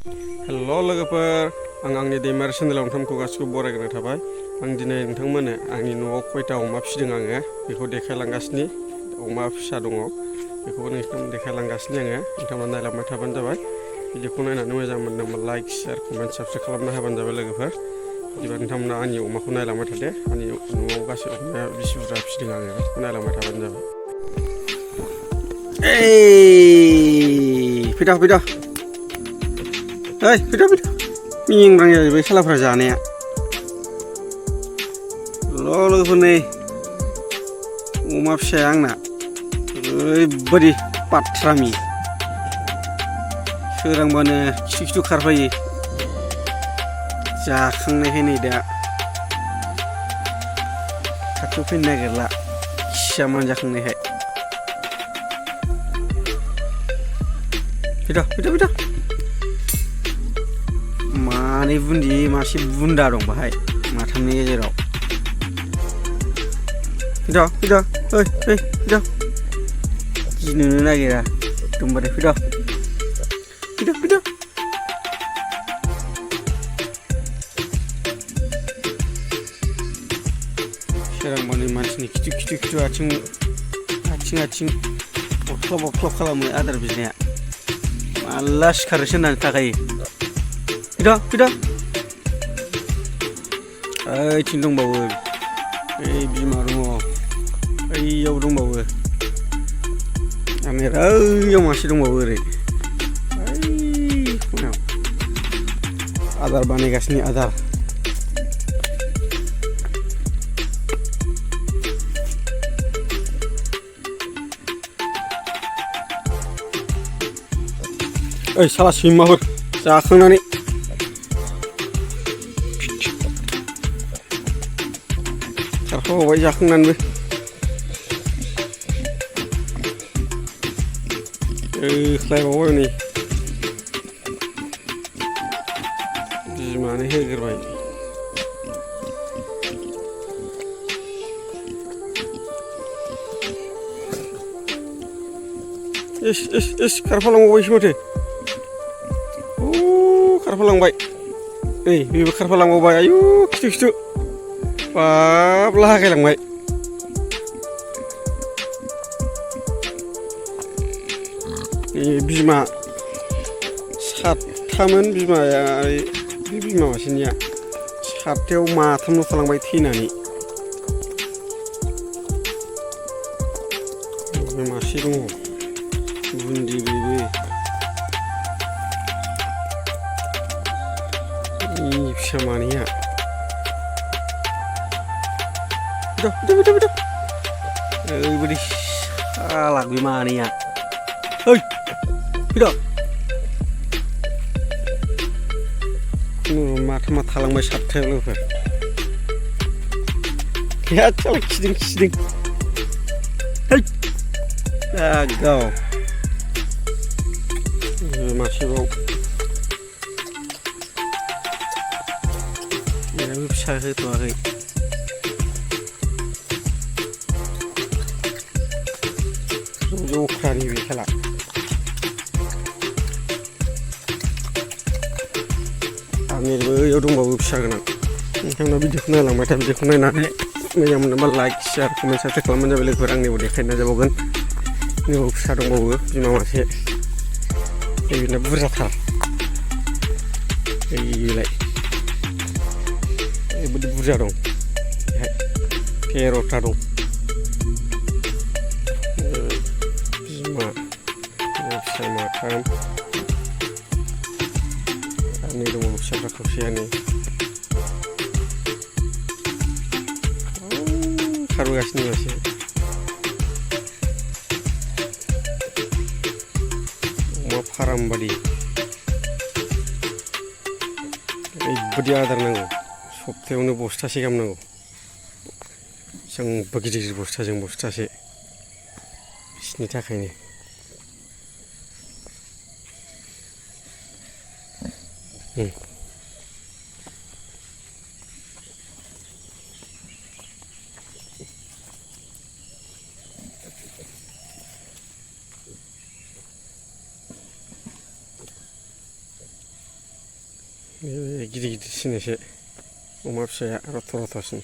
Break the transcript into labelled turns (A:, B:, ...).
A: हेल' लोगोफोर आं आंनि दैमारि चेनेलाव नोंथांमोनखौ गासिखौबो बरायग्रोनाय थाबाय। आं दिनै नोंथांमोननो आंनि न'आव खयथा अमा फिसिदों आङो बेखौ देखायलांगासिनो। अमा फिसा दङ बेखौबो नोंथांमोन देखायलांगासिनो आङो। नोंथांमोना नायलांबाय थाबानो जाबाय। भिडिअखौ नायनानै मोजां मोनदोंबा लाइक शेयार कमेन्ट साबस्क्राइब खालामना होबानो जाबाय लोगोफोर। बिदिबा नोंथांमोना आंनि अमाखौ नायलांबाय थादो। आंनि न'आव गासै अमाया बेसे बुरजा फिसिदों आङो बेखौ नायलांबाय थाबानो जाबाय। फैदा फैदा ओइ फैदा फैदा मिंग्रां जाजोब्बाय सालाफ्रा जानाया। लोगोफोर नै अमा फिसाया आंना ओरैबायदि बाथ्रामि सोरांबानो खिथु खिथु खारफायो। जाखांनायखाय नै दा खाथियाव फैनो नागिरला खिया मोनजाखांनायखाय। फैदा फैदा फैदा मानै बुन्दि मासे बुन्दा दं बाहाय माथामनि गेजेराव। फैदा फैदा ओइ ओइ फैदा गिनोनो नागिरा एकदमबारे फैदा फैदा फैदा सोरांबानो मानसिनि खिथु खिथु खिथु आथिं अख्लाब अख्लाब खालामो आदार बिनाया। माला सिखारोसो होननानै थाखायो। फैदा फैदा ओइथिं दंबावो ओइ बिमा दङ ओइयाव दंबावो आरो ओइयाव मासे दंबावो ओरै खनायाव आदार बानायगासिनो आदार। ओइ साला सैमाफोर जाखांनानै खारफाबावबाय जाखांनानैबो। ओख्लायबावबाय नै बिमानो होग्रोबाय। इस इस इस खारफालांबावबायसो माथो। खारफालांबाय नै बेबो खारफालांबावबाय। आयु खिथु खिथु बाब लागायलांबाय। बिमा सातथामोन बिमाया बे बिमा मासेनिया सातथायाव माथामल' थालांबाय थैनानै। मासे दङ बुन्दि बेबो फिसा मानैया। फैदा फैदा फैदा ओरैबायदि साला बे मानैया। ओइ फैदा माथामा थालांबाय सातथायाव लोगोफोर। साला खिदों खिदों गाव मासेबाव बेनाबो फिसा होथ'वाखै। जख्रानि बे खेला आंनिबो ओइयाव दंबावो फिसा गोनां। नोंथांना भिडिअखौ नायलांबाय था। भिडिअखौ नायनानै मोजां मोनदोंबा लाइक शेयार कमेन्ट साबस्क्राइब खालामबानो जाबाय लोगोफोर। आंनिबो देखायना जाबावगोन। नैबाव फिसा दंबावो बिमा मासे बेना बुरजाथार। ओइलाय ओरैबायदि बुरजा दं बेहाय 13था दं बिमा फिसा माथाम आरो नै दङ फिसाफ्रा खावसेयानो खारबोगासिनो मासे। अमा फाराम बादि ओरैबायदि आदार नांगौ सप्तायावनो बस्थासे गाहाम नांगौ। जोंबो गिदिर गिदिर बस्थाजों बस्थासे बिसिनि थाखायनो। गिदिर गिदिरसिन एसे अमा फिसाया रथ' रथ'सिन